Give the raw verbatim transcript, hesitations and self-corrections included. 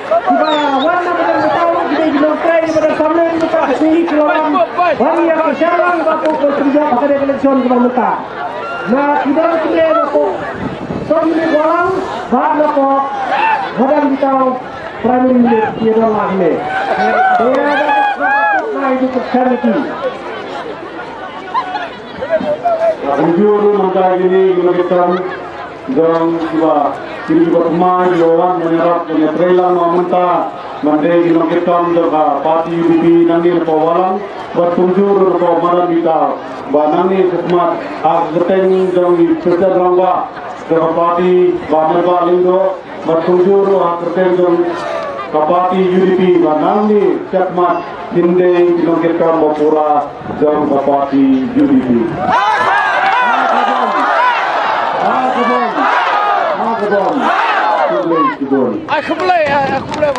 Kiba wan na ka bynta u, ki dei ki nongtrei kiba don samla, kiba ka sngi ki la wan ban ïa ka shallang ba ko ko sngewbha ha ka dei ka election kaba mynta. Na ki don ki dei na ko Song ni ko lang ba na ko Madan Bitaw primary unit ïa don la ne. Ïa don la ne ïa don la ne. Kumjuh ruh mynta kine ki nongkitkam jong kiba, kine kiba thymmai kiba wan ban ïarap ban ïatrei lang noh mynta ban dei ki nongkitkam jong ka party U D P nangne na Pawlang bad kumjuh ruh na Madan Bitaw. Ba nangne shakhmat ha ka kyrteng jong i President Rangbah jong ka party Bah Merbah Lyngdoh bad kumjuh ruh ha ka kyrteng jong ka party U D P ba nangne shakhmat kin dei ki nongkitkam ba pura jong ka party U D P. Ha ka bom. Ha ka bom. Ha ka bom. Khublei shibun. Ai khublei, ai khublei.